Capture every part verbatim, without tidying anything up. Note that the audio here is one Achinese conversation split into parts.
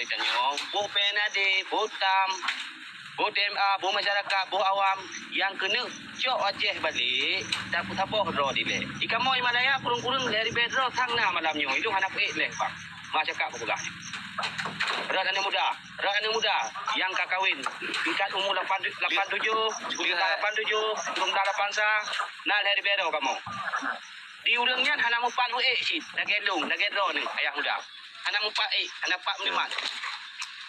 Tanyoe, boh P N A D, boh tam, boh T M A, boh masyarakat, boh awam nyang keuneuk cok Aceh balek, taboh droe dilèe. Di kamoe Himalaya kureueng-kureueng lhèe ribèe droe sang na malam nyoe. Ilôn hana peuék lé, bang. Masyarakat peugah. Rot aneuk muda, rot aneuk muda nyang ka kawin tingkat umu lapan, lapan tujoh, seumeuta lapan tujoh, seumeuta lapan sa, na lhèe ribèe droe kamoe. Di ureueng nyan hana mupat muék cit, lagèe lôn, lagèe droeneuh, ayah muda. Hana mupat ék, hana pat meunikmat.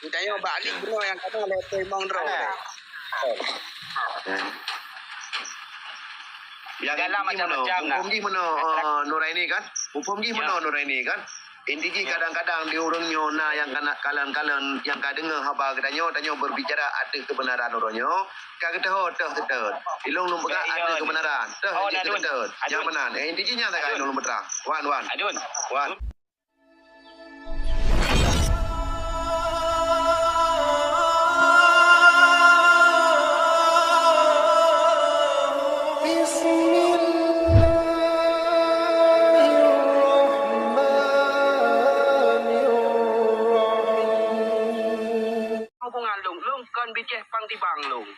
Tanyoe bak li bunoe nyang kana lé teumong droe. Dalam macam-macam lah. Muphom jih meunoe, eh, Nuraini kan? Muphom jih meunoe Nuraini kan? Inti jih kadang-kadang di ureueng nyoe na nyang kana kalon-kalon nyang ka deungoe haba geutanyoe, tanyoe berbicara ateueh kebenaran uroe nyoe. Ka geutanyoe teuh teuh. Ilôn lôn peugah ateueh kebenaran. Teuh jih teuh teuh. Nyang meunan. Eh, inti jih nyan sagai ilôn lôn peutrang. Wan, wan. Wan. Bismillahirrahmanirrahim. Hubungan lôn, lôn kon bijéh pang tibang lôn.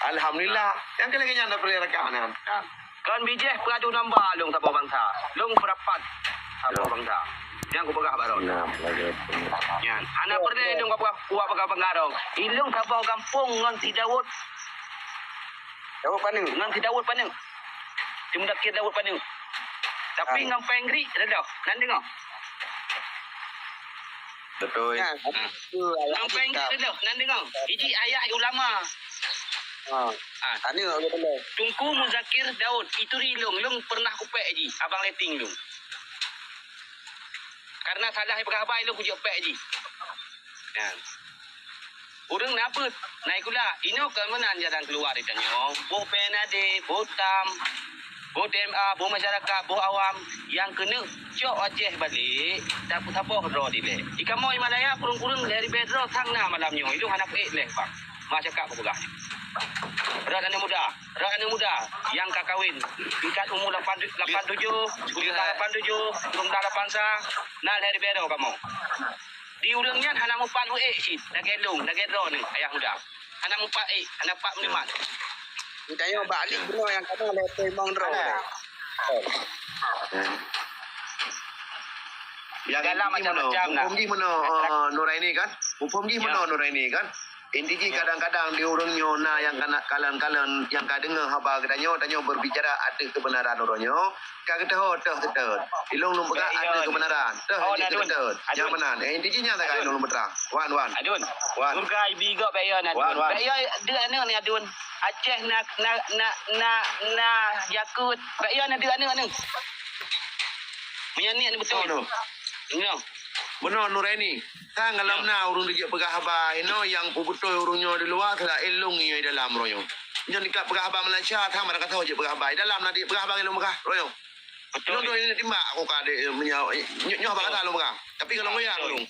Alhamdulillah. Nyang keu lagèe nyan na peureulee rakan nyan. Kon bijéh peuadu domba lôn saboh bansa. Lôn peurapat saboh bansa. Nyang kupeugah bak droe. Nyan. Hana peureulèe lôn kupeugah, kupeugah bangga droe. Ilôn saboh gampông ngon si Daud. Daud Paneuk. Ngon si Daud Paneuk. Si Mudakir Daud Paneuk. Tapi ngon Pengri reudoh. Nan deungoe. Betul. Ngon Pengri reudoh. Nan deungoe. Iji ayah ulama. Ha. Ha. Aneuk ulama. Teungku Muzakir Daud, itu ri lôn, lôn pernah kupék jih, abang letting lôn. Karena salah ipeugah haba, ilôn kujok pék jih. Nyan. Ureueng na beuet, na ikula, inoe kon meunan jalan keuluwa di tanyoe. Boh P N A D, boh tam, boh T M A, boh masyarakat, boh awam nyang keuneuk cok Aceh balek, taboh droe dilèe. Di kamoe Himalaya kureueng-kureueng lhèe ribèe droe sang na malam nyoe. Ilôn hana peuék lé, bang. Masyarakat peugah. Rot aneuk muda, rot aneuk muda nyang ka kawin tingkat umu lapan, lapan tujoh, seumeuta lapan tujoh, seumeuta lapan sa, na lhèe ribèe droe kamoe. Di ureueng nyan hana mupat muék cit, lagèe lôn, lagèe droeneuh, ayah muda. Hana mupat ék, hana pat meunikmat. Tanyoe bak li bunoe nyang kana lé teumong droe. Dalam macam-macam lah. Muphom jih meunoe, eh, Nuraini kan? Muphom jih meunoe Nuraini kan? Inti jih kadang-kadang di ureueng nyoe na nyang kana kalon-kalon nyang ka deungoe haba geutanyoe, tanyoe berbicara ateueh kebenaran uroe nyoe. Ka geutanyoe teuh teuh. Ilôn lôn peugah ateueh kebenaran. Teuh jih teuh teuh. Nyang meunan. Eh, inti jih nyan sagai ilôn lôn peutrang. Wan, wan. Adun. Wan. Surga ibi gok bèk yo na Adun. Wan, wan. Bèk yo deuk aneuk ni Adun. Aceh na, na, na, na, na jakut. Bèk yo na deuk aneuk ni. Meunyoe ni beutôi. Meunoe Nuraini. Kan golom na ureueng jijak peugah haba inoe nyang peubeutôi ureueng nyoe di luwa, seulaén lôn nyoe di dalam uroe nyoe. Nyoe ka peugah haba Malaysia, sama dak kata jijak peugah haba. Di dalam na jijak peugah haba lôn peugah uroe nyoe. Betul. Lôn tu ini timbak aku ka dek meunyoe nyoe haba kata lôn peugah. Tapi kalau goyang lôn.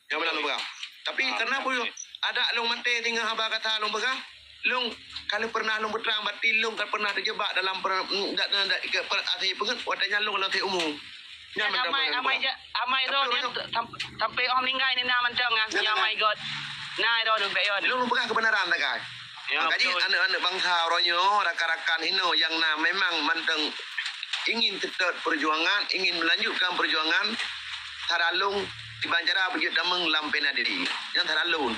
Nyang meunan lôn peugah. Tapi karena peue ada lôn maté deungon haba kata lôn peugah, lôn ka lheueh pernah lôn peutrang batin lôn ka pernah teujebak dalam per-, mm, dak, dak, dak, ke per-, asai peungét, watèe nyan lôn lam umu. Nyan mantong amai, amai, amai droe nyan sampai oh meuninggai ni na mantong ah. Nyan amai göt. Na droe nyan bèk yo. Lôn peugah kebenaran sagai. Ya, betul. Aneuk-aneuk bansa uroe nyoe, rakan-rakan hinoe nyang na memang mantong ingin teutap perjuangan, ingin melanjutkan perjuangan, cara lôn kiban cara beujeuet tamong lam P N A D. Nyan cara lôn.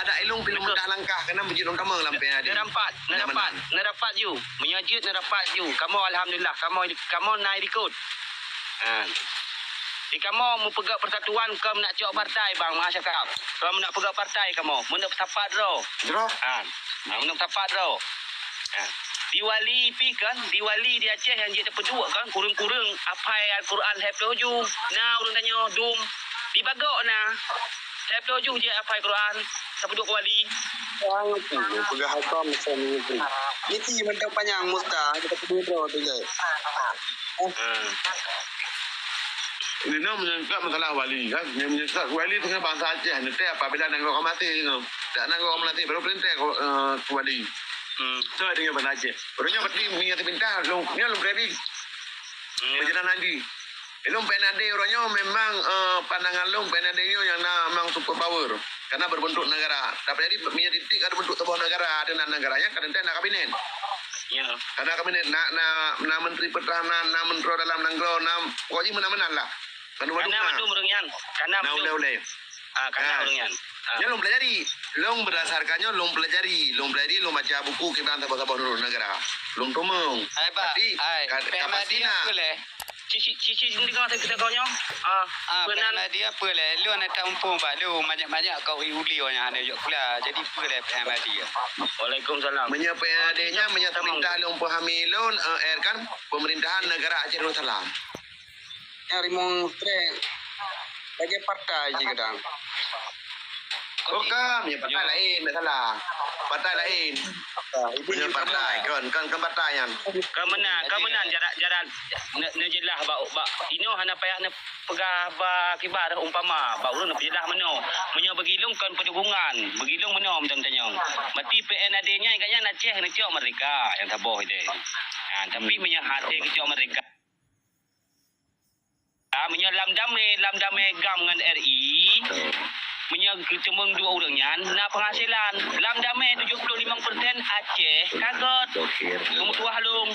Ada ilôn pih lôn meudah langkah keunan beujeuet lôn tamong lam P N A D. Neurapat, neurapat, neurapat ju. Meunyoe jeuet neurapat ju. Kamoe alhamdulillah, kamoe, kamoe na likot. Ha. Di kamoe meupeugah persatuan kon meunak cok partai bang masyarakat. Kon meunak peugah partai kamoe, meunak sapat droe. Droe. Ha. Ha, meunak sapat droe. Ha. Di wali pi kan, di wali di Aceh nyang jeuet tapeuduek kan, kureueng-kureueng apai Al-Quran lhèe ploh ju. Na ureueng tanyoe dum. Di Bagok na. Lhèe ploh ju jeuet apai Quran. Tapeuduek wali. Peugah apa macam ni. Niti mantong panyang musta kita peuduek droe tu je. Hmm. Ini nak menyangkut masalah wali kan. Yang menyangkut wali dengan bangsa Aceh. Nanti apabila nanggroe ka maté, you know. Tak nanggroe ka maté, baru perintah ke, eh, ke wali. Hmm. So, dengan bangsa Aceh. Barunya berarti minyak pintar, lu, ni lu kredit. Hmm. Perjalanan haji. Ilôn P N A D uroe nyoe memang, eh, pandangan lôn P N A D nyoe nyang na memang power. Karena berbentuk negara. Tapi jadi, meunyo titik ada bentuk tuboh negara, ada nan negara, nyan kadang na kabinet. Ya. Karena kabinet na, na, na menteri pertahanan, na menteri dalam negeri, na pokoknya meunan-meunan lah. Karena mandum ureuëng nyan. Karena mandum. Uleh-uleh. Ah, karena ureuëng nyan. Ah. Nyan lôn pelajari. Lôn berdasarkan nyoe lôn pelajari. Lôn pelajari, lôn baca buku kiban saboh-saboh negara. Lôn tumeung. Hai, Pak. Tapi, hai, ka-, P M A D kapasitas apa leh? Cici, cici sendiri kan kita kau nyoe. Ah, ah, peunan. P M A D apa leh? Lôn ada mumpung, Pak. Lôn banyak-banyak kau uli orang yang ada jok pula. Jadi apa leh P M A D ya? Waalaikumsalam. Meunyo P M A D nya, meunyo pemerintah lôn pahami lôn, eh, er kan, pemerintahan negara Aceh Darussalam. Nyang rimong trek lagèe partai jih kadang. Bukan, ya partai lain, tak salah. Partai lain. Partai. Itu punya partai, kan, kan, kan partai nyan. Kemenang, kemenang jalan, jalan ne-, neujeulaih bak, bak inoe hana payah neupeugah bak kiban umpama, bak ureueng neupeujeulah meunoe. Meunyoe beugilong kon peudukungan, beugilong meunoe mantong tanyong. Berarti P M A D nyan, kan nyan Aceh neucok merdeka nyang saboh itu. Ha, tapi meunyoe hase geucok merdeka. Ah, meunyoe lam damé, lam damé GAM ngon R I, meunyoe geuteumeung dua ureueng nyan, na penghasilan. Lam damé tujuh puluh lima persen Aceh ka göt. Meumeutuwah lôn.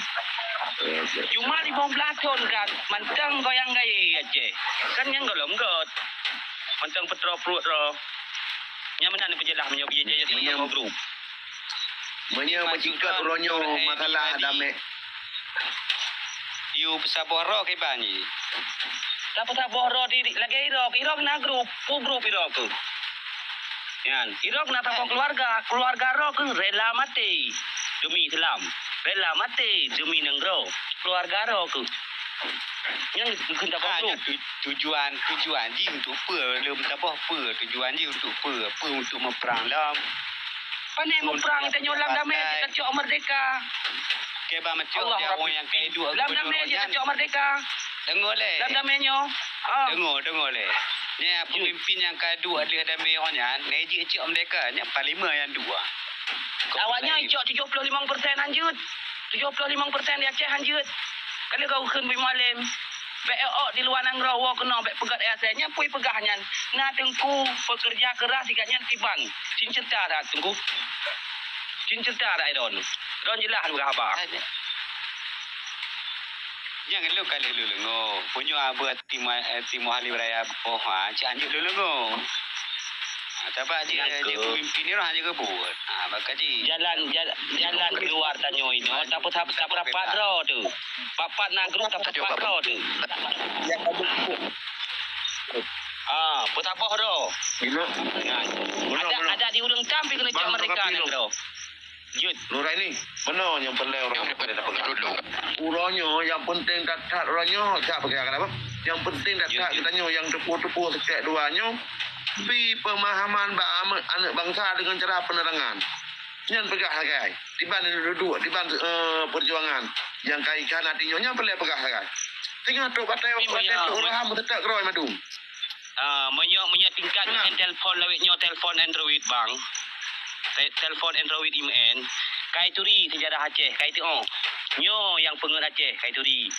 Cuma lima belas thon kan, mantong goyang gayé Aceh. Kan nyang gohlom göt. Mantong peutroh pruet droe. Nyan meunan peujeulah meunyoe bie jaya teumanyong grup. Meunyoe meucikot uroe nyoe masalah damé. Yue peusaboh roh kiban jih. Tapeusaboh roh di, di, lagèe irok, irok na grup, peue grup irok tu. Nyan, irok na saboh keluarga, keluarga roh keuh rela maté demi Islam, rela maté demi nanggroe, keluarga roh keuh. Nyan keuh saboh grup. Tujuan, tujuan jih untuk peue? Lôn saboh peue? Tujuan jih untuk peue? Peue untuk meuprang lom? Pane meuprang, tanyoe lam damé jeuet tacok merdeka. Kiban meucok Allah, dia ureueng nyang ka iduek lam damé jeuet tacok merdeka. Deungoe lé. Lam damé nyoe. Ah. Deungoe, deungoe lé. Nyan pemimpin nyang ka duek lheueh damé nyoe nyan, na jeuet cok merdeka, nyan parlemen nyang duek. Awaknyan icok tujuh puluh lima persen hanjeuet. Tujuh puluh lima persen di Aceh hanjeuet. Ka lheueh kau kheun Bui Mualem. Bèk ôk di luwa nanggroe woe keunoe bèk peugöt asèe. Nyan peue peugah nyan. Na teungku peukeureuja keuras sigat nyan kiban. Cit ceurita that teungku. Cit ceurita that droen. Droen jeulaih peugah haba. Nyang lôn ka lheueh lôn deungoe. Meunyoe abeuet Timoh, eh, Timoh Halim Raya boh, ha, cit hanjeuet lôn deungoe. Ha, tapi jih, jih pemimpin ni orang hanya kebut. Ha, baka jih. Jalan, jal-, jalan keluar tanyoe inoe, tapeusapat droe tu. Papat na grup tapeusapat droe tu. Ah, peusaboh droe. Ada, ada di ureueng tam pi keuneuk cok merdeka nanggroe. Jeuet. Nuraini, meunoe nyang peureulèe ureueng nyoe pada peugah. Uroe nyoe nyang peunteng that-that uroe nyoe, jak peugah keu apa? Nyang peunteng that-that geutanyoe nyang teupeue-teupeue seukek dua nyoe, bri peumahaman bak aneuk bansa deungon cara peunerangan. Nyan peugah sagai. Diban duek-duek, diban, eh, peujuangan nyang kai keuhana tinyoe, nyan peureulèe peugah sagai. Singoh trok batèe, batèe trok ureueng ham teutak keurôi mandum. Ah, meunyoe, meunyoe tingkat meu'en telpon lawét nyoe telpon Android, bang. Te-, telpon Android meu'en. Kai turi seujarah Aceh, kai teu'oh. Nyoe nyang peungeuet Aceh, kai turi.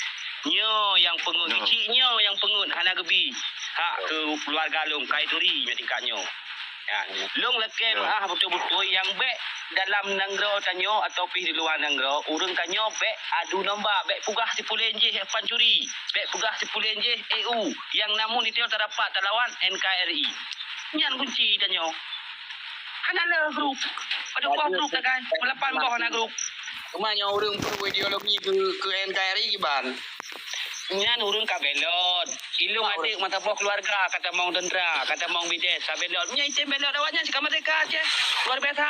Nyoe nyang peungeuet geuchik, nyoe nyang peungeuet hana geubi hak keu keuluwarga lôn, kai turi nyoe tingkat nyoe. Ya, lôn lakèe meu'ah beutôi-beutôi nyang bèk dalam nanggroe tanyoe ataupun di luwa nanggroe, ureueng tanyoe bèk adu nomba, bèk peugah si pulen jih pancuri, bèk peugah si pulen jih E U, nyang namun itu tarapat talawan N K R I. Nyan kunci tanyoe. Hana le grup. Padum boh grup dah kan? Lapan boh hana grup. Cuma nyoe ureueng peue ideologi keu, keu N K R I kiban. Nyan ureueng ka belot. Ilong adik mata boh keluarga, ka tamong tentera, ka tamong bides, ka belot. Nyan item belot awak nyan cit ka merdeka Aceh. Luar biasa.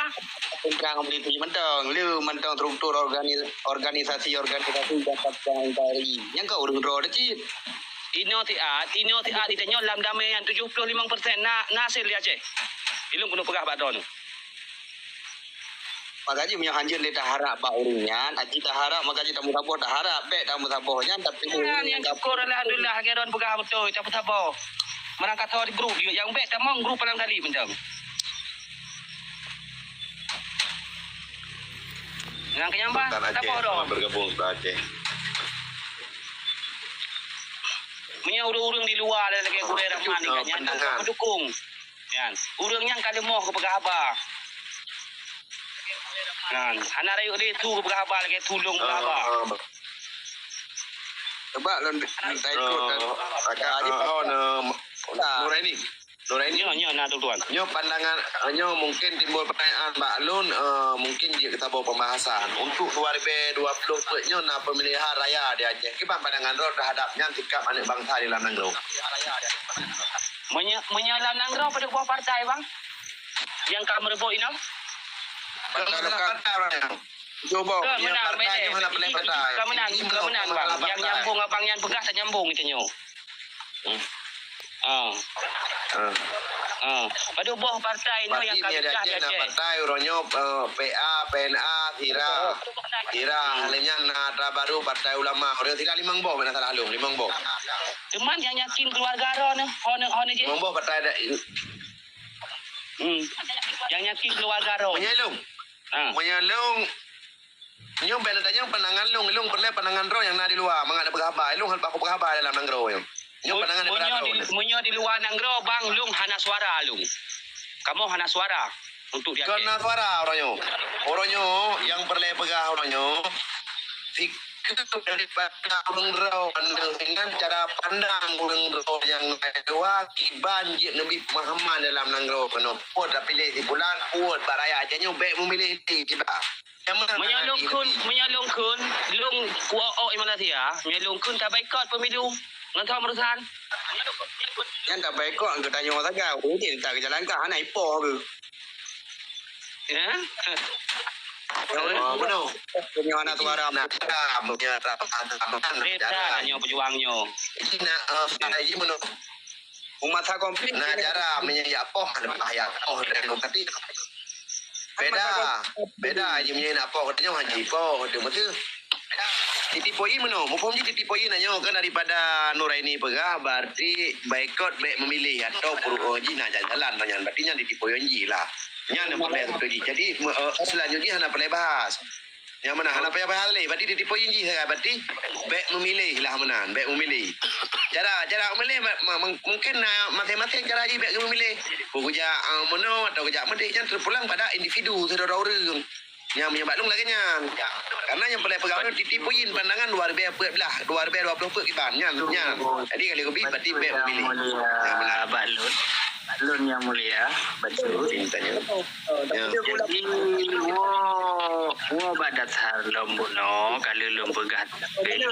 Tentera ngon polisi mantong, le mantong struktur organi-, organisasi-organisasi dapat N K R I. Nyan ka ureueng droe dah cit. Inoe siat, inoe siat di tanyoe lam damé nyan tujuh puluh lima persen na, na hasil di Aceh. Ilong keuneuk peugah bak droeneuh. Maka jih meunyoe hanjeuet lé taharap bak ureueng nyan, aji taharap, maka jih tameusaboh taharap, bèk tameusaboh nyan, tapi nyan nyang syukur alhamdulillah, lagèe droen peugah beutôi, tameusaboh. Meurangkasoe di grup, nyang bèk tamong grup palang kali mantong. Nyan keu nyang bah, saboh droe. Bergabung Aceh. Meunyoe ureueng-ureueng di luwa lagèe Gurèe Rahman nyan, mendukung. Nyan, ureuëng nyan ka leumoh geupeugah haba. Nyan, hana rayeuk lé su geupeugah haba lagée su lôn peugah haba. Ah, ah. Sebab lôn, lôn taikot dan, oh, ada, ah, Arif, ah, oh, ada. Nah, Nuraini. Nuraini. Nyoe, nyoe na tuan. Nyoe pandangan, nyoe mungkin timbul pertanyaan bak lôn, eh, mungkin jeuet saboh pembahasan. Untuk dua ribu dua puluh peuet nyoe na pemilihan raya di Aceh. Kiban pandangan droe terhadap nyan sikap aneuk bangsa di dalam nanggroe? Meunyoe, meunyoe lam nanggroe padub boh partai, bang? Nyang ka meureubot inoe? Partai lokal. Partai orang yang. Cuba, ke menang, partai nyoe hana peleh partai. Ke menang, ke menang, bang. Yang nyambung abang nyan peugah, tak nyambung kita nyoe. Hmm. Ah. Ah. Ah. Padub boh partai nyoe yang ka pecah di Aceh. Partai orang nyoe, eh, P A, P N A, Sira. Sira, hmm. Lalu nyan na atra baru Partai Ulama. Orang Sira limong boh, mana salah lôn, limong boh. Cuman yang yakin keluarga roh ni, hone, hone je. Limong boh partai ada. Hmm. Yang yakin keluarga roh. Meunyoe lôn. Ah. Meunyoe lôn, nyoe bèk neutanyong pandangan lôn, lôn peureulèe pandangan droe nyang na di luwa, mangat neupeugah haba. Lôn hana baku peugah haba dalam nanggroe nyoe. Nyoe pandangan daripada droe. Meunyoe di luwa nanggroe, bang, lôn hana suara lôn. Kamoe hana suara untuk di Aceh. Kon na suara uroe nyoe. Uroe nyoe nyang peureulèe peugah uroe nyoe, fik- Keu daripada ureueng droe, dengan cara pandang ureueng droe nyang na di luwa, kiban jeuet neubi pemahaman dalam nanggroe keunoe. Peue tapiléh si pulan, peue bak rakyat, jih nyoe bèk meumiléh lé kiban. Nyang meunan. Meunyoe lôn kheun, meunyoe lôn kheun, lôn kuok-ok di Malaysia, meunyoe lôn kheun tabaikot pemilu ngon Tom Rusan. Nyan tabaikot geutanyoe sagai, ureueng jih tak geujalankan, hana ipoh geuh. Ya? Oh, bunoe. Punya anak suara. Nah, cara, punya cara, cara, cara. Beda nyoe pejuang nyoe. Jadi nak, eh, cara ini bunoe. Umat sa konflik. Nah, cara menyayat poh, ada bahaya poh, ada demokrasi. Beda. Beda, ini menyayat poh, katanya haji poh, ada betul. Titik poin meunoe, muphom jih titik poin nyoe kan daripada Nuraini peugah, berarti baikot bèk memilih atau peuru-, oh, jih na jalan-jalan nyan. Berarti nyan titik poin jih lah. Nyan nyang peureulèe beutôi jih. Jadi, me-, eh, selanjut jih hana peureulèe bahas. Nyang meunan hana payah bahas lé. Berarti titik poin jih sagai. Berarti bèk memilih lah meunan, bèk memilih. Cara, cara memilih ma-, ma-, mung-, mungkin na maséng-maséng cara jih bèk memilih. Peue kujak, ah, meunoe atau kujak meudéh nyan terpulang pada individu sidroe ureueng. Nyang meunyoe bak lôn lagèe nyan. Karena nyang peureulèe peugah lôn titik poin pandangan dua ribèe peuet blah, dua ribèe dua ploh peuet kiban nyan, nyan. Jadi kalau geubi berarti bèk memilih. Nyang beuna. Bak lôn, bak lôn nyang mulia, betul. Jadi, woe, woe bak dasar lôn bunoe, kalau lôn peugah teuh,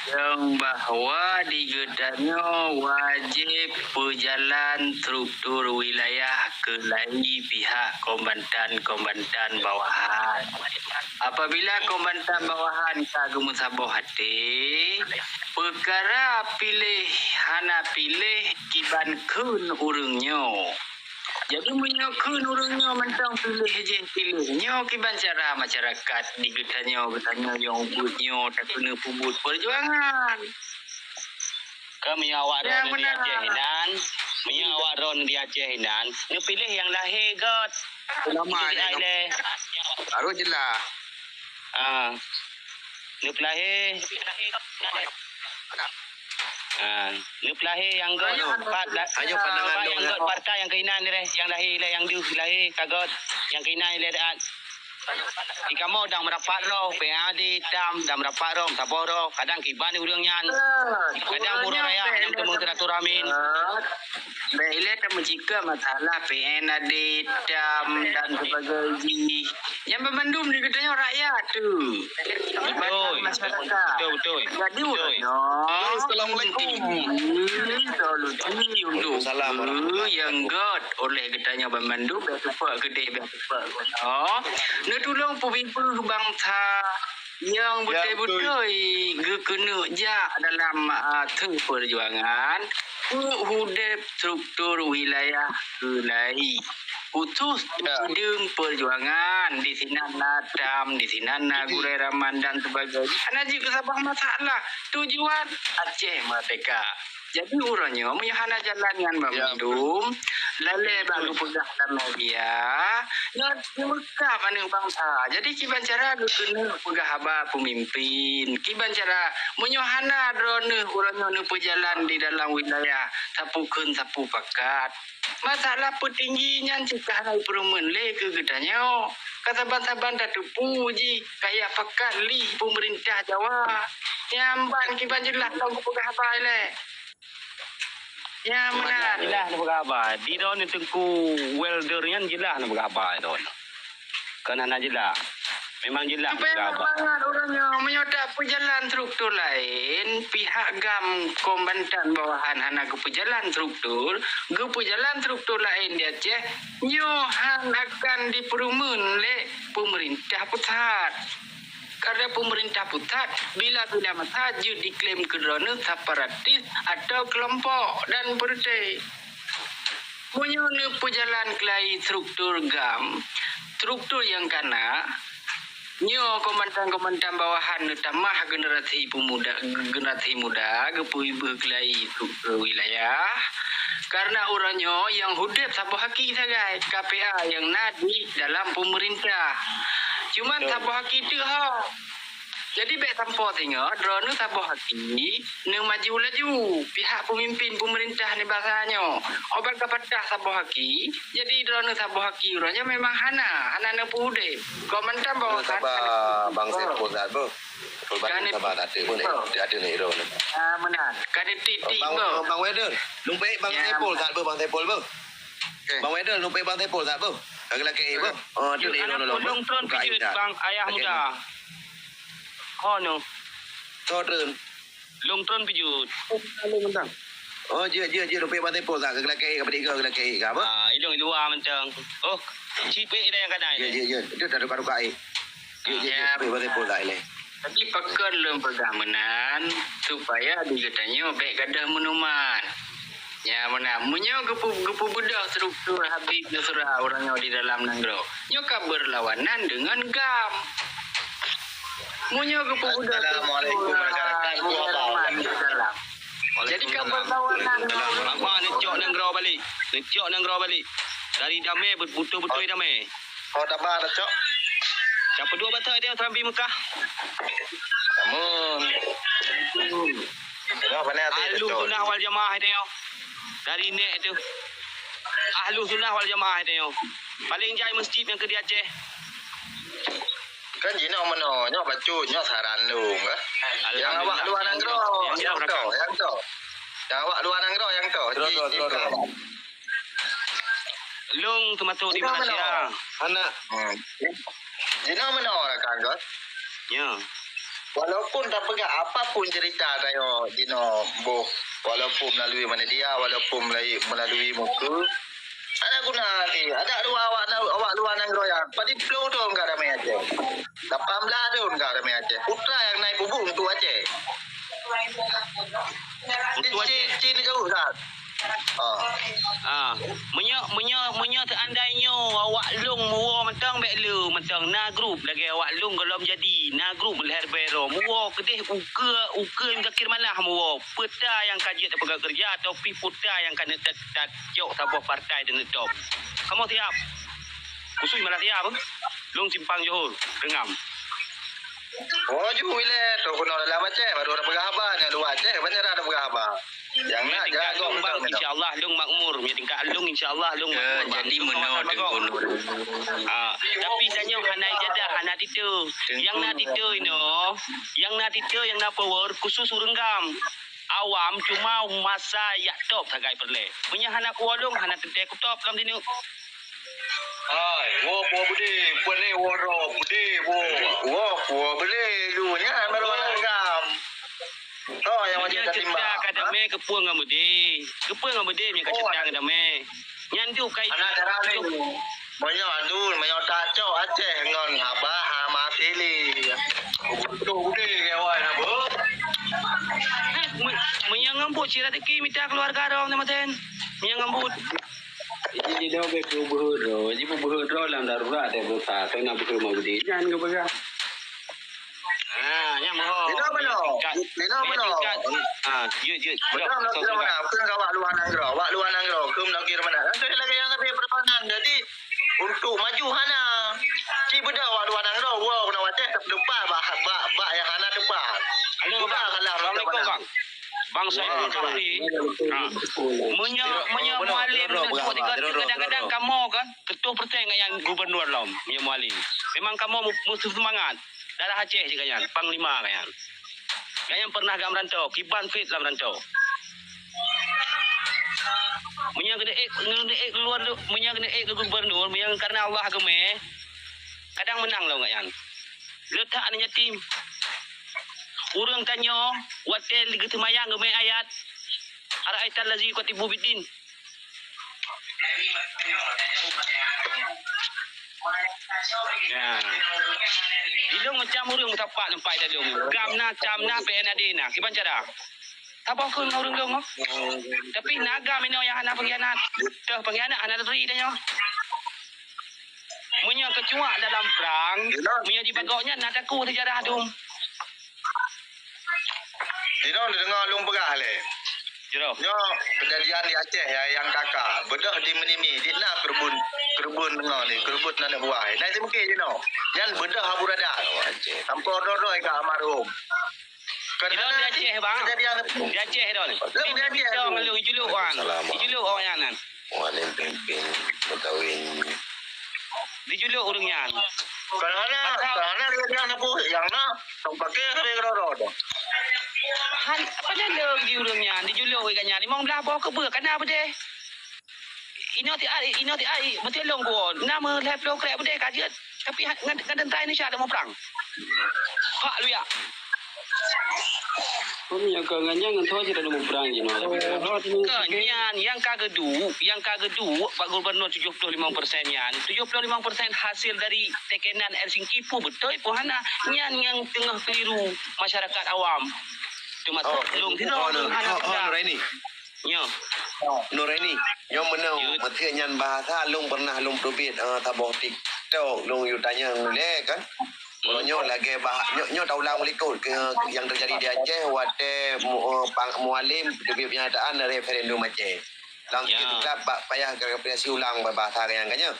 nyang bahwa di geutanyoe wajéb peujalan struktur wilayah keulai pihak kombatan-kombatan bawahan. Apabila kombatan bawahan ka geumeusaboh até, peukara piléh hana piléh kiban kheun ureueng nyoe. Jadi, meunyoe kheun ureueng nyoe mantong piléh jih piléh nyoe, kiban cara masyarakat di geutanyoe, geutanyoe nyang ubit nyoe takeuneuk peubuet peujuangan. Kan meunyoe awak droeneuh di Aceh inan, meunyoe awak droeneuh di Aceh inan, neupiléh nyang lahé göt. Nama itu di ai lé. Baru jelas. Ah. Neupeulahé. Ah, neupeulahé nyang göt. Pat la-, ayo pandangan pat nyang göt partai nyang keuinan lé, nyang lahé lé, nyang deuh lahé ka göt, nyang keuinan lé daat. Di kamoe dang meurapat roh, P A D, TAM, dang meurapat roh, saboh roh, kadang kiban ureueng nyan. Kadang buroe raya nyang teumeusilaturahmi. Bèk ilèe tameucikeu masalah P N A D, TAM dan sebagainya. Nyang banmandum di geutanyoe rakyat tu. Betul. Masyarakat. Betul, betul. Jadi, betul. Assalamualaikum. Solusi untuk Waalaikumsalam warahmatullahi wabarakatuh. Nyang göt oleh geutanyoe banmandum, bèk teupeu keudeh, bèk teupeu. Oh, neutulông peubinteue bansa nyang beutôi-beutôi geukeuneuk jak dalam, ah, teuh peujuangan, peue udép struktur wilayah keulai, khusus sideueng peujuangan, di sinan na TAM, di sinan na gurèe raman dan sebagainya. Hana jeuet keu saboh masalah. Tujuan Aceh merdeka. Jadi, uroe nyoe, meunyoe hana jalan nyan banmandum, lalè bak geupeugah lam media, nyoe neumeukab aneuk bansa. Jadi, kiban cara geukeuneuk peugah haba peumimpin. Kiban cara, meunyoe hana droeneuh uroe nyoe neupeujalan di dalam wilayah, sapeue kheun sapeue pakat. Masalah peutinggi nyan cit ka hana jipeureumeun lé keu geutanyoe. Ka saban-saban tateupeue jih, ka jak pakat lih peumeurintah Jawa. Nyan ban kiban jeulaih lôn kupeugah haba ilée. Nyan meunan. Jeulaih neupeugah haba. Di droeneuh Teungku Welder nyan jeulaih neupeugah haba droeneuh. Kon hana jeulaih. Memang jeulaih. Supaya neupeugah haba. Mangat ureuëng nyoe, meunyoe tapeujalan struktur laén, pihak GAM kombatan bawahan hana geupeujalan struktur, geupeujalan struktur laén di Aceh, nyoe han akan jipeureumeun lé peumeurintah pusat. Karena peumeurintah pusat bila-bila masa jeuet diklaim keu droeneuh separatis atau keulompok dan beureuté. Meunyoe neupeujalan keulai struktur GAM, struktur nyang kana, nyoe kombatan-kombatan bawahan neutamah generasi pemuda, generasi muda geupeuibeuh keulai struktur wilayah. Karena uroe nyoe nyang udeb saboh aki sagai, K P A nyang na di dalam peumeurintah. Cuman saboh aki teuk ho. Jadi bék sampoe singoh droeneuh saboh aki neumaju laju pihak peumimpin peumeurintah nibak nyoe. Obat ka patah saboh aki, jadi droeneuh saboh aki uroe nyoe memang hana, hana neupeuudeb. Kon mantong bahwa saba Bang Saiful that beuh. Saiful Bang saba that beuh. Ada ni droeneuh. Ah, meunan. Ka titik beuh. Bang Weder, lumpek Bang Saiful that beuh, Bang Saiful beuh. Bang Weder, lumpek Bang Saiful that beuh. Lagi-lagi beuh. Oh, ada ni droeneuh. Long tron pijit bang ayah muda. Ho nyoe. Tho treun. Long tron pijut. Oh, jeuet, jeuet, jeuet. Lumpek Bang Saiful ka, ka geulakée, ka peudik ka, geulakée ka apa? Ah, ilong luwa mantong. Oh, cipek dah nyang kadai. Jeuet, jeuet, jeuet. Itu dah duka-duka, eh. Jeuet, jeuet, jeuet. Lumpek Bang Saiful ka, ilée. Tapi pakon lôn peugah meunan, supaya di geutanyoe bék gadoh meunuman. Nya meunan, meunyoe geupeu-, geupeubeudôh struktur Habib Nusra ureuëng nyoe di dalam nanggroe, nyoe ka beurlawanan deungon GAM. Meunyoe geupeubeudôh struktur, Assalamualaikum warahmatullahi wabarakatuh. Di dalam. Jadi ka beurlawanan. Abang neucok nanggroe balik. Neucok nanggroe balik. Dari damé, beutôi-beutôi damé. Oh, taba dah, Cok. Siapa dua bata dia Serambi Mekah? Namun. Tengok mana hati, Ahlu Cok. Sunnah wal Jamaah itu, yo. Dari nek tu. Ahlu Sunnah wal Jamaah itu, yo. Paling jai masjid nyang keu di Aceh. Kan jinoe meunoe, nyoe bacut, nyoe saran lôn, eh. Yang awak luar nanggroe, yang tu, yang tu. Yang awak luar nanggroe, yang tu. Terus, terus, terus, terus. Lôn teumasuk di Malaysia. Anak. Hmm. Jinoe meunoe rakan kon. Ya. Walaupun tapeugah apapun cerita tanyoe jinoe boh, walaupun melalui media, walaupun melalui, melalui muka, ada guna lagi. Ada dua awak, awak luar nanggroe ya. Padi puluh tahun ka damai Aceh. Lapan belas tahun ka damai Aceh. Putra yang naik punggung tu Aceh. Untuk Aceh. Cin, cin, cin jauh dah. Ah. Ah, meunyoe, meunyoe, meunyoe seandai nyoe awak lôn muwoe mantong bék le mantong na grup lagée awak lôn gohlom jadi, na grup lhèe baro muwoe keudeh ukeue, ukeue muzakir manah muwoe, peue ta nyang ka jeuet tapeugah keureuja atau pih peue ta nyang ka neutet-, tacok saboh partai dan neutop. Kamoe siap. Khusus Malaysia apa? Lôn simpang Johor, Reungam. Oh, ju ilée, tu keunoe dalam Aceh, baru tapeugah haba, nyang luwa Aceh, banyak dah tapeugah haba. Yang nak tingkat jalan lôn bang, insya Allah lôn makmur. Meunyoe tingkat lôn, insya Allah lôn makmur, bang. Jadi meunoe Teungku Nur. Ah, tapi tanyoe hana ijadah, hana titeue. Nyang na titeue inoe, nyang na titeue, nyang na power, khusus ureuëng GAM. Awam cuma masa yak top sagai peureulée. Meunyoe hana kuwoe lôn, hana teuntée kutop lom sineuk. Hai, woe kuwoe beudé, peue lé woe droe beudé, woe. Woe kuwoe beudé, lu nyan baru aneuk GAM. Toh nyang wajéb tatimbang. Cerita ka damé keupeue ngon beudé. Keupeue ngon beudé nyang ka cerita ngon damé. Nyan duek kai. Anak dara ni. Meunyoe adu, meunyoe tacok Aceh ngon Abah Hamasili. Beutôi beudé ngon awai na beuh. Eh, me-, meunyoe ngon buet cit raseuki mita keuluwarga dong, teuma ten. Meunyoe ngon buet. Jadi, jinoe bèk peubeuet droe. Jadi, peubeuet droe lam darurat, eh, berusaha. Keu na beukeue mau gede. Nyan geupeugah. Ah, nyan meuho. Nino meuno. Tingkat. Nino meuno. Tingkat. Ah, jeuet, jeuet. Betul, betul, betul. Keu awak luwa nanggroe. Awak luwa nanggroe. Keu lagèe mana? Lagèe nyang leubèh permanen. Jadi, untuk maju hana. Ci beudôh awak luwa nanggroe. Woe keunoe watèe teupeudeupat bak, bak, bak nyang hana teupat. Halo, Bang. Assalamualaikum, Bang. Bang Saiful Bahri. Ha. Meunyoe, meunyoe Mualem meunyoe dua tiga tu kadang-kadang kamoe kan, seratus persen ngon nyan gubernur lom, meunyoe Mualem. Memang kamoe mu-, musuh seumangat. Darah Aceh jih ngon nyan, panglima ngon nyan. Ngon nyan pernah gam rantau, kiban fit lam rantau. Meunyoe keuneuk ék, keuneuk ék keuluar, meunyoe keuneuk ék keu gubernur, meunyoe karena Allah geumé, kadang meunang lom ngon nyan. Leutak aneuk yatim. Ureuëng tanyoe watée geuseumayang geumé ayat, "Ara'aital ladzi yukadzdzibu biddin." Ya. Di lôn macam ureuëng meusapat nampai dah lôn. Gam na, cam na, P N A D na. Kiban cara? Saboh keu ureuëng lôn. Tapi na gam inoe nyang hana pengkhianat. Teuh pengkhianat hana teuntri tanyoe. Meunyoe keucuak dalam prang, meunyoe jibagok nyan na takue seujarah dum. Sidroe neudeungoe lôn peugah lé. Jroh. Nyoe keujadian di Aceh ya, nyang ka-ka. Beudôh di Meunimi, di na keureubeuen, keureubeuen deungoe lé, keureubeuen aneuk buah. Nah, si mungkin jinoe. Nyan beudôh Abu Rada. Sampoe droe-droe ka almarhum. Idong di Aceh, bang. Di Aceh, idong. Idong di Aceh. Idong, ijuluk, bang. Ijuluk, oh, nyan, nan. Mualem pimpin meukawen. Dijuluk ureuëng nyan. Kadang-kadang, kadang-kadang dia bilang apa, yang nak, tong pakai, habis keudroe-droe tu. Han, apa nyandung di ureuëng nyan, dijuluk ureuëng nyan. Limong belah boh keubeue, kana beudeh. Inoe ti ai, inoe ti ai, meuteulông kuon. Na meulhèe ploh krek beudeh ka jeuet. Tapi ha-, ngan, ngan teuntara Indonesia ada muprang. Hak luyak. Kami nyang ka ngan nyan ngan toh cit ada muprang jinoe. Tapi kalau tu Ka nyan, nyang ka geuduek, nyang ka geuduek bak gubernur tujuh puluh lima persen nyan. Tujuh puluh lima persen hasil dari tekenan Helsinki pun beutôi pun hana. Nyan nyang teungoh keliru masyarakat awam. Teumasuk lôn sidroe oh, lôn hana oh, oh, peugah. Nuraini. Nyoe. Nuraini, nyoe meunoe, meuteuk nyan bahasa lôn pernah lôn peuteubiet, eh, saboh TikTok, lôn yue tanyong lé kan. Kalau nyoe lagèe bah, nyoe, nyoe taulang meulikot keu nyang teujadi di Aceh watèe mu-, eh, pang-, Mualem peuteubiet peunyataan referendum Aceh. Lam ya. Kitab bak payah klarifikasi ulang bahasa nyang ka nyoe.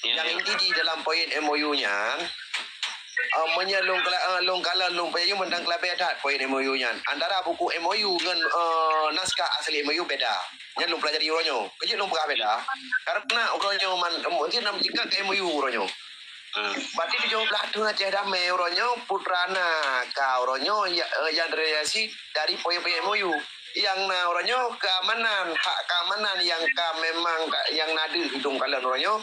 Ya, nyang ya. Inti jih dalam poin M O U nyan, eh, meunyoe lôn kela-, eh, lôn kalon lôn peucaya mantong keulabeh that poin M O U nyan. Antara buku M O U ngon, eh, naskah asli M O U beda. Nyan lôn pelajari uroe nyoe. Keu jeuet lôn peugah beda. Karena uroe nyoe man, mungkin nam jika ke M O U uroe nyoe. Hmm. Berarti tujoh blah thôn Aceh Damai uroe nyoe putra na ka uroe nyoe ya, eh, yang terrealisasi dari poin-poin M O U. Nyang na uroe nyoe keamanan, hak keamanan nyang ka memang ka, nyang na deuh hidong kalon uroe nyoe,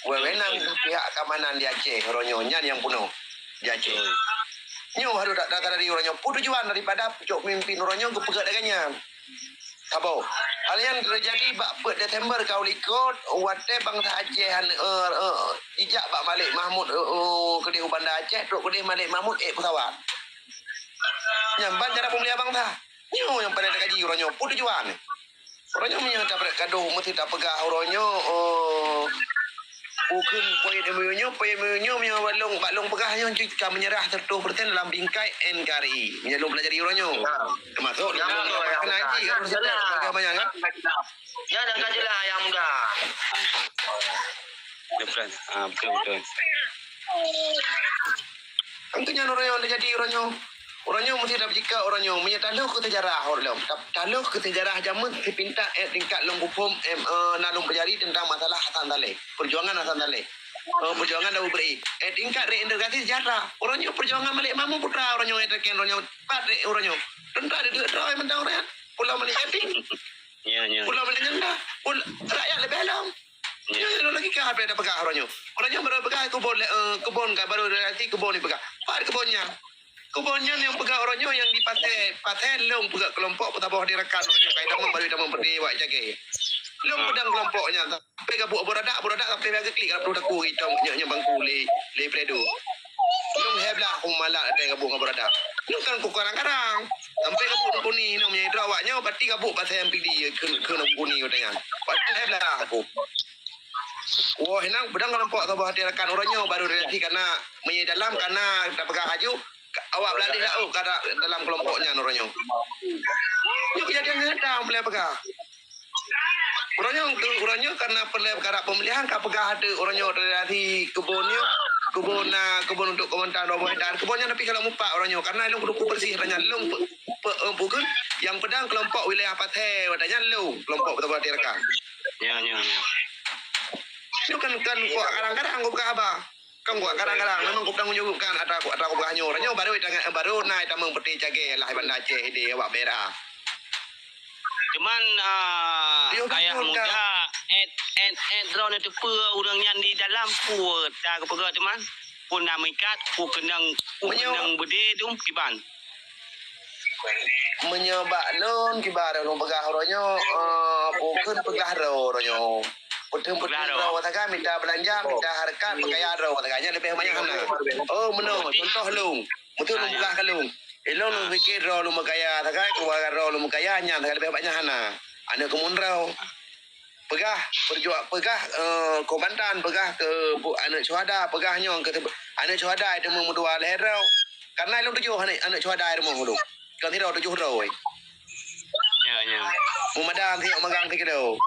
wewenang pihak keamanan di Aceh uroe nyoe, nyan nyang peunoh di Aceh. Nyoe harôh that, that, that dari uroe nyoe. Peue tujuan daripada pucok pemimpin uroe nyoe geupeugah lagèe nyan? Saboh. Hal nyan teujadi bak peuet Desember ka u likot, watèe bansa Aceh han, eh, eh, jijak bak Malik Mahmud, eh, eh, keudeh u Banda Aceh, trok keudeh Malik Mahmud ék peusawat. Nyan ban cara peumulia bansa. Nyoe nyang paleng teukaji uroe nyoe, peue tujuan? Uroe nyoe meunyoe tapeugah gadoh meusti tapeugah uroe nyoe, oh, bukon poin M O U nyoe, poin M O U nyoe meunyoe bak lôn, bak lôn peugah nyoe jeuet ka meunyeurah seratus persen dalam bingkai N K R I. Meunyoe lôn pelajari uroe nyoe. Teumasok lôn kena haji kan, meusti tapeugah banyak kan? Nyan nyang ka jeulaih nyang muda. Betul. Ah, betul, betul. Kan tu nyan uroe nyoe teujadi uroe nyoe. Uroe nyoe meusti tapeucikak uroe nyoe. Meunyoe talheuh keu seujarah uroe lom. Ta-, talheuh keu seujarah jameun sipinta ék tingkat lôn kuphom, em, eh, na lôn peujari teuntang masalah Hasan Saleh. Peujuangan Hasan Saleh. Eh, peujuangan Daud Beri. Ék tingkat reintegrasi sejahtera. Uroe nyoe peujuangan Malik Mahmud Putra uroe nyoe ék teuken uroe nyoe. Pat rek uroe nyoe. Teuntara dideuk droe mantong uroe nyoe. Pulo Malik Eping. Ya, ya. Pulo Malik Nyenda. Pul-, rakyat leubeh lom. Ya. Nyoe lôn lagèe ka hana peugah uroe nyoe. Uroe nyoe baru peugah keubon lé, eh, keubon ka baru realisasi keubon dipeugah. Pat keubon nyan? Keubon nyan nyang peugah uroe nyoe nyang di Pasè, Pasè lôn peugah keulompok peutabôh di rakan uroe nyoe. Kai tamong baru tamong peuti wak jagai. Lôn peudong keulompok nyan sampai gabuk Abu Radak, Abu Radak sampai bagi klik kalau perlu takui tong nyoe, nyoe bangku lé, lé Fredo. Lôn hèblah kumalat até gabuk ngon Abu Radak. Lôn kan kukarang-karang. Sampai gabuk Teungku Ni nyoe meunyoe droe awak nyoe berarti gabuk Pasè nyang pidi keu, keu Teungku Ni watèe nyan. Watèe hèblah aku. Woe, inong, beudang keulompok saboh hati rakan uroe nyoe baru realisasi kana meunyoe dalam kana tapeugah aju, ka-, awak beulaléh laôt ka da-, dalam keulompok nyan uroe nyoe. Nyoe keujadian nyata, peulai peugah. Uroe nyoe, uroe nyoe kana peulai peukara peumilihan ka peugah ateueh uroe nyoe realisasi keubon nyoe, keubon na, keubon untuk keubon tan, dua boh hektar. Keubon nyan tapi kalau mupat uroe nyoe, karena lôn kuduku bersih, tanya lôn pe-, pe-, eh, bukon Nyang peudong keulompok wilayah Pathé, watèe nyan lôn keulompok beutôi-beutôi rakan. Ya, ya, ya. Nyoe kan, kan kuat kadang-kadang kupeugah haba. Kan kuat kadang-kadang memang kupeutanggung jaweueb kan atra, atra kupeugah nyoe. Nyoe baru, baru na tamong peuté cagée lah Banda Aceh di awak daerah. Cuman, ah, ayah muda, et, et, et, droeneuh teupeue ureueng nyan di dalam peue ta geupeugah teuma? Peue na meuikat, peue keunong, peue keunong beudé tu kiban. Meunyoe bak lôn, kiban lôn peugah uroe nyoe, eh, peue kheun peugah droe uroe nyoe. Peuteueng-peuteueng droe, droe taga mita beulanja, mita hareukat, peukaya droe taga nyan leubeh banyak hana. Oh, meunoe, contoh lôn. Beutôi lôn peugah keu lôn. Ilôn lôn pikir droe lôn meukaya, taga keuluwarga droe lôn meukaya nyan taga leubeh banyak hana. Aneuk keumun droe. Peugah, peurjuang, peugah, eh, kombatan, peugah keu bu-, aneuk syuhada, peugah nyoe keu teu-, aneuk syuhada itu meudua lhèe droe. Karena ilôn tujoh aneuk, aneuk syuhada i rumoh ulôn. Kon sidroe tujoh droe. Ya, ya. Mumadan tiok magang tikilo.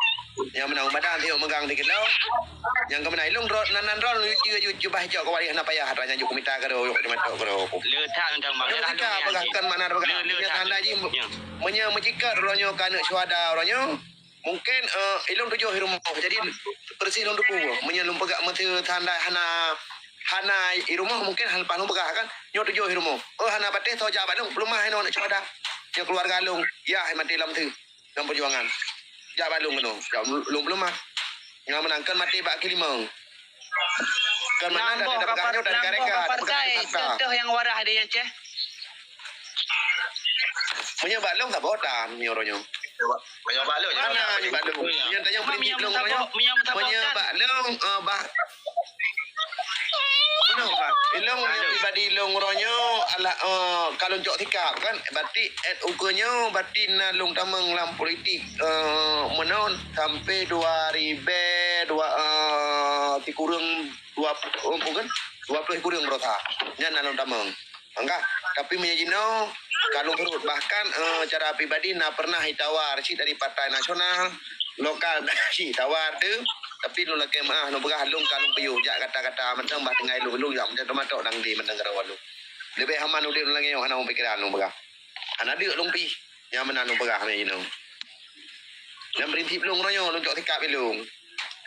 Nyang meunan mumadan tiok magang tikilo. Nyang keumeuna ilôn droe nan, nan droe jeuet, jeuet, jeuet bah cok kawali hana payah atra nyan jok mita keu droe, jok mita keu droe. Le that teuntang bang. Lôn tika peugah kon makna peugah. Le, le that. Tanda jih. Ya. Meunyoe meucikat droe nyoe keu aneuk syuhada droe nyoe. Mungkin, eh, ilôn tujoh i rumoh. Jadi, beureusi lôn tupeue. Meunyoe lôn peugah meuseu tanda hana, hana i rumoh, mungkin hana leupah lôn peugah kan. Nyoe tujoh i rumoh. Oh, hana patéh, soe jak bak lôn, peuleumah inoe aneuk syuhada. Nyoe keuluwarga lôn, yah maté lam teuh, lam peujuangan. Jak bak lôn keunoe, jak lôn peuleumah. Nyoe meunan kon maté bak keulimong. Kon meunan dari dapat karet, dari karet ka, dapat karet ka. Contoh nyang wadah di Aceh. Meunyoe bak lôn saboh tan, meunyoe uroe nyoe. Meunyoe bak lôn, meunyoe bak lôn. Meunyoe tanyong prinsip lôn uroe nyoe. Meunyoe bak lôn, eh, bak Ilôn, ilôn pribadi ilôn uroe nyoe alah, eh, ka lôn cok sikap kan, berarti et ukeue nyoe berarti na lôn tamong lam politik, eh, meunan sampai dua ribèe dua, eh, sikureueng dua, oh, bukan, dua ploh sikureueng baroesa. Nyan na lôn tamong. Angkah, tapi meunyoe jinoe ka lôn surot, bahkan, eh, cara pribadi na pernah jitawar cit dari partai nasional, lokal cit jitawar tu, tapi lôn lakèe meu'ah, lôn peugah lôn ka lôn piôh jak kata-kata mantong bah tinggai lôn, lôn jak mantong teumatok dang di mantong keudroe lôn. Leubeh aman udép lôn lagèe nyoe hana lôn pikeran lôn peugah. Hana deuk lôn pih, nyang meunan lôn peugah meunan jinoe. Dan prinsip lôn uroe nyoe lôn cok sikap ilôn.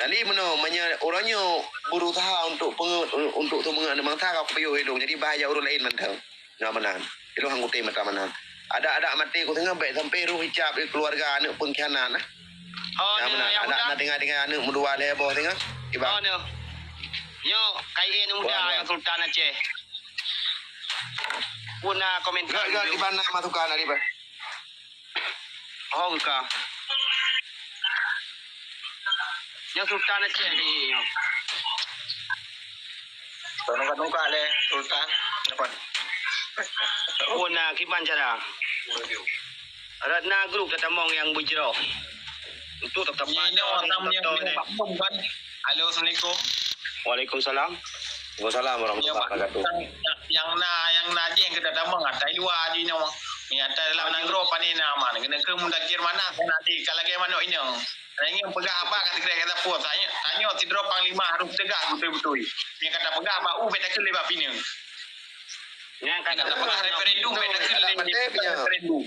Jadi meunoe, meunyoe uroe nyoe berusaha untuk peungeut, untuk seumeungeut aneuk bansa ka kupiôh ilôn. Jadi bahaya ureueng laén mantong. Nyoe meunan. Ilôn han kutem mata meunan. Adak-adak maté ku singoh bèk sampai roh icap di keuluwarga aneuk peungkhianat nah. Oh, nyoe meunan. Adak na tinggai-tinggai aneuk meudua lhèe boh singoh. Iban. Oh, nyoe. Nyoe kai e muda nyang Sultan Aceh. Pun na komentar. Gak, gak, iban na masukan dari, Bang. Oh, ka. Nyoe Sultan Aceh ni nyoe. Tungka-tungka lé Sultan. Apa? Oh, na kiban cara. Ratna Group tatamong nyang beujroh. Untuk tetap ada, tetap ada. Halo, assalamualaikum. Waalaikumsalam. Waalaikumsalam warahmatullahi wabarakatuh. Nyang, nyang na, nyang na jih nyang keuda tamong, atai luwa jih nyoe. Nyang atai dalam nanggroe pane na aman. Keuneuk keu mudakir mana, keuneuk di, ka lagèe manok inong. Nyang peugah haba ka sikrek ka sapeue. Tanyoe, tanyoe sidroe panglima harôh teugah beutôi-beutôi. Nyang ka tapeugah bak u, bèk takheun lé bak pineung. Nyang ka tapeugah referendum, bèk takheun lé referendum.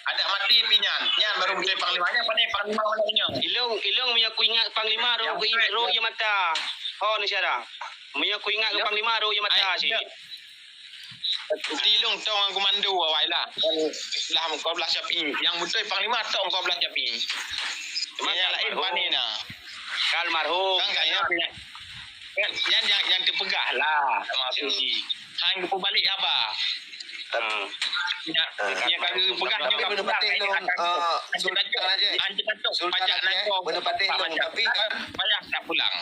Adak maté pih nyan. Nyan baru beutôi panglima. Nyan pane panglima mana nyan? Ilong, ilong meunyoe kuingat panglima roh, roh ie mata. Ho ni syara. Meunyoe kuingat keu panglima roh ie mata cit. Ilong tong ngon komando awai lah. Lah meuko blah Syafi'i. Nyang beutôi panglima tong meuko blah Syafi'i. Nyang laén pane na. Ka almarhum. Kan kaya. Nyan, nyan nyang, nyang teupeugah lah sama Susi. Han geupeubalek haba. Tapi, nyan, nyan ka geupeugah nyoe ka peugah. Tapi beuneupatéh lôn, eh, Sultan Aceh. Sultan Aceh, beuneupatéh lôn, tapi kan payah nak pulang.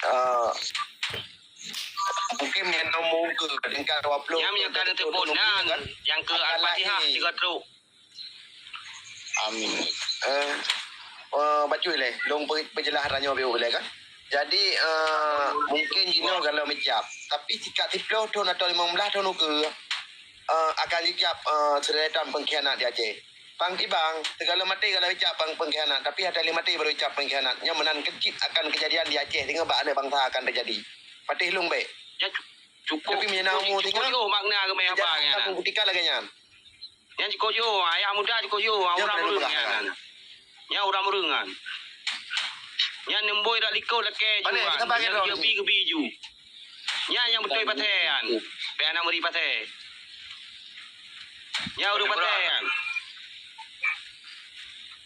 Eh, mungkin nyang nombor ke, tingkat dua puluh. Nyang, nyang ka neuteupeue nan, nyang keu Al-Fatihah tiga trok. Amin. Eh, eh, bacut lé, lôn pe-, peujeulaih tanyoe piôh lé kan. Jadi, eh, mungkin jinoe galom ijab. Tapi sikap siploh thon atau limong blaih thon ukeue, eh, akan jijab, eh, seudetan peungkhianat di Aceh. Pang kibang, sigohlom maté galom ijab pang peungkhianat. Tapi atai lé maté baru ijab peungkhianat. Nyan meunan keucit akan keujadian di Aceh singoh bak aneuk bansa akan teujadi. Patéh lôn bèk. Ya, cu-, cukup. Tapi meunyoe na umu singoh, makna keumeung haba nyan. Akan buktikan lagèe nyan. Nyan jikoh jôh, ayah muda jikoh jôh, urang ureueng nyan. Nyan urang ureueng nyan. Nyan neumboi dak likot lakèe ju. Nyan geubri-geubri ju. Nyan nyang beutôi patéh nyan. Bèk na meuri patéh. Nyan ureueng patéh nyan.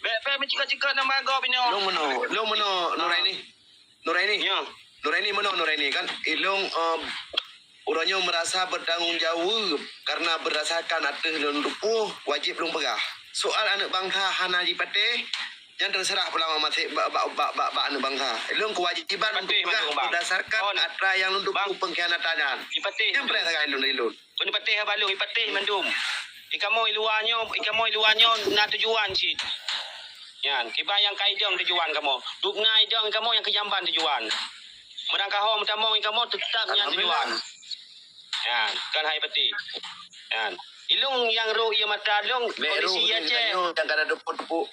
Bèk pèh meucikot-cikot nama gob inoe. Lôn meunoe, lôn meunoe, Nuraini. Nuraini. Ya. Nuraini meunoe Nuraini kan? Ilôn, eh, uroe nyoe meurasa bertanggung jaweueb karena berdasarkan ateueh lôn tupeue wajéb lôn peugah. Soal aneuk bansa hana jipatéh, nyan teuseurah peulama maté bak, bak, bak, bak, bak aneuk bansa. Ilôn keuwajiban untuk peugah berdasarkan atra nyang lôn tupeue pengkhianatan nyan. Jipatéh. Nyan peureulee sagai lôn dari lôn. Beuneupatéh haba lôn, ipatéh mandum. Ikamoe i luwa nyoe, ikamoe i luwa nyoe na tujuan cit. Nyan, kiban nyang ka idong tujuan kamoe. Dubna idong kamoe nyang keu jamban tujuan. Meurangkaho meutamong ikamoe teutap nyan tujuan. Nyan, kan hai patéh. Nyan. Ilôn nyang rhot ie mata lôn kondisi Aceh. Nyang ka na teupeue-teupeue.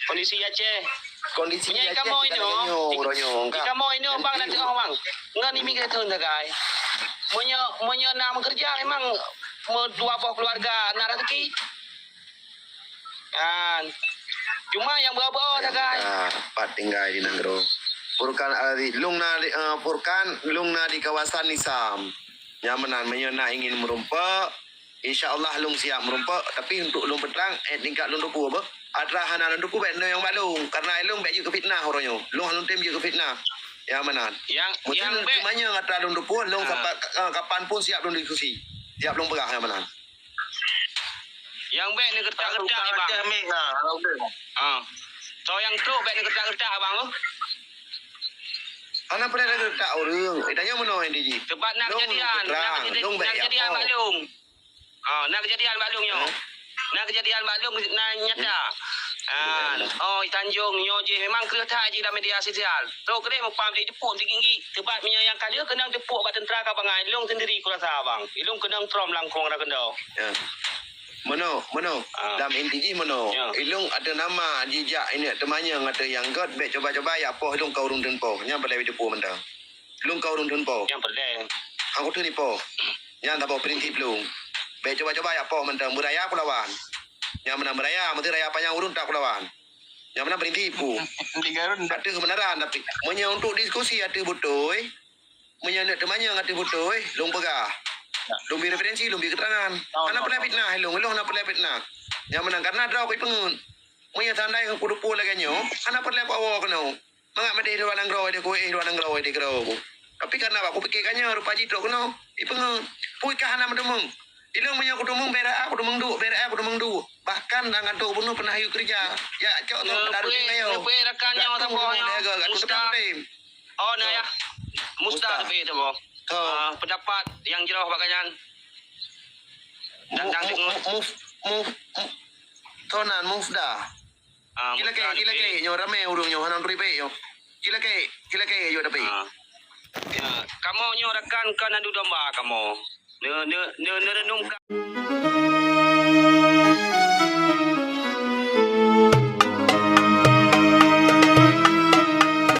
Kondisi Aceh. Kondisi Aceh ikamoe inoe, ikamoe inoe bang na teuoh bang. Ngon imigresen sagai. Meunyoe, meunyoe na meukeureuja memang dua boh keuluwarga na raseuki. Kan. Cuma nyang beuo-beuo sagai. Pat tinggai di nanggroe. Furkan Al-Aziz, lôn na di, eh, Furkan, lôn na di kawasan Nisam. Nyan meunan, meunyoe na ingin meurumpok, insya Allah lôn siap meurumpok, tapi untuk lôn peutrang, eh, tingkat lôn tupeue beuh. Atra hana lôn tupeue bèk neuyong bak lôn, karena lôn bèk jeuet keu fitnah uroe nyoe. Lôn hana lôn tem jeuet keu fitnah. Nyan meunan. Nyang, meusti nyang bèk manyang atra lôn tupeue, lôn sampai, eh, kapan pun siap lôn diskusi. Siap lôn peugah nyan meunan. Nyang bèk neugeureutak-geureutak bang. Ah. Soe nyang trok bèk neugeureutak-geureutak bang. Hana peureulèe neugeureutak ureueng. Tanyoe meunoe inti jih. Sebab na keujadian, na keujadian bak lôn. Ah, na keujadian bak lôn nyoe. Na keujadian bak lôn na nyata. Ah, oh, i Tanjong nyoe jih memang kreueh that jih lam media sosial. Trok keudeh meupam di teupeue tinggi-tinggi. Sebab meunyoe nyang ka lheueh keunong teupeue bak teuntra ka bangai, lôn sendiri kurasa bang. Ilôn keunong trom langkong ra keudroe. Ya. Meunoe, meunoe. Ah. Lam inti jih meunoe. Ya. Ilôn ateueh nama jijak ineuk teumanyong ateueh nyang gèt bèk cuba-cuba jak poh ilôn ka ureueng teumpoh. Nyan peureulèe teupeue mantong. Ilôn ka ureueng teumpoh. Nyan peureulèe. Aku teunipoh. Nyan saboh prinsip lôn. Bèk cuba-cuba jak poh mantong. Beuraya kulawan. Nyan meunan beuraya, meusti raya panyang ureueng tak kulawan. Nyan meunan prinsipku. Ateueh keubeunaran tapi. Meunyoe untuk diskusi ateueh beutôi, meunyoe neuk teumanyong ateueh beutôi, lôn peugah. Lôn bri referensi, lôn bri keuteurangan. Hana peureulèe fitnah ilôn, ilôn hana peureulèe fitnah. Nyan meunan karena droe kupeungeut. Meunyoe seandai kuteupeue lagèe nyoe, hana peureulèe kuwoe keunoe. Mangat meudeh luwa nanggroe deh kuéh luwa nanggroe deh keudroe ku. Tapi karena bak kupike ka nyoe rupa jih trok keunoe, ipeungeut. Peue ka hana meuteumeung. Ilôn meunyoe kuteumeung bèk raya, kuteumeung duek, bèk raya, kuteumeung duek. Bahkan lam kantor gubernur pernah yue keureuja. Ya, cok tu, neupeuék, neupeuék rakan nyoe saboh nyoe. Mustah. Oh, na ya. Mustah tapi saboh. Ah, pendapat nyang jroh bak nyan. Dan, dan move, move, move, move. Tonan move dah. Ah, cilakèe, cilakèe, nyoe ramè ureueng nyoe, hana turi bèk nyoe. Cilakèe, cilakèe, nyoe dapè. Ah. Ya, kamoe nyoe rakan kon adu domba kamoe. Ne, ne, ne, ne renungkan.